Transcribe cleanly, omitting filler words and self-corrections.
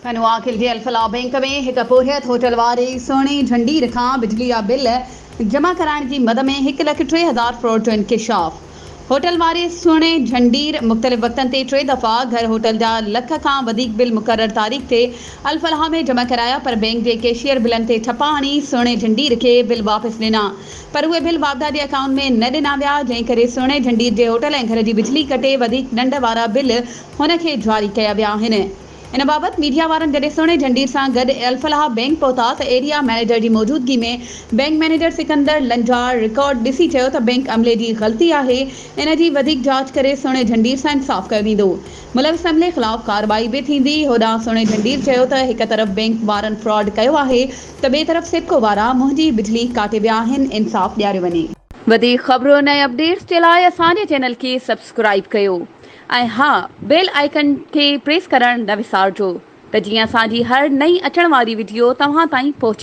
پنوعاقل جي الفلاح بئنڪ ۾ هڪ پورهيت هوٽل واري سهڻي جهنڊير کان بجلي جا بل جمع ڪرائڻ جي مد ۾ هڪ لک 3000 فراڊ جو انڪشاف، هوٽل واري سهڻي جهنڊير مختلف وقتن تي ٽي دفعا گهر هوٽل جا لک کان وڌيڪ بل مقرر تاريخ تي الفلاح ۾ جمع ڪرايا پر بئنڪ جي ڪيشيئر بلن تي ٺپا هڻي سهڻي جهنڊير کي بل واپس ڏنا پر اهي بل واپڊا جي اڪائونٽ ۾ نه ڏنا ويا جنهن ڪري سهڻي جهنڊير جي هوٽل ۽ گهر جي بجلي ڪٽي وڌيڪ ڏنڊ وارا بل هن کي جاري ڪيا ويا آهن. ان بابت ميڊيا وارن جڏهن سهڻي جهنڊير سان گڏ الفلاح بئنڪ پهتا ته ايريا مئنيجر جي موجودگي ۾ bank manager Sikandar Lanjar record ڏسي چيو ته بئنڪ عملي جي غلطي آهي ان جي وڌيڪ جاچ ڪري سهڻي جهنڊير سان انصاف ڪيو ويندو ملوث عملي خلاف ڪارروائي به ٿيندي هوڏانهن سهڻي جهنڊير چيو ته هڪ طرف بئنڪ وارن فراڊ ڪيو آهي ته ٻئي طرف سيپڪو وارا منهنجي بجلي ڪاٽي ويا آهن انصاف ڏياريو وڃي. وڌيڪ خبرن ۽ اپڊيٽس جي لاء اسان جي چينل کي سبسڪرائيب ڪيو. ۽ ها بيل آئيڪن کي پريس ڪرڻ نه وسارجو ته جيئن اسان جي هر نئين اچڻ واري وڊيو توهان تائين پهچي.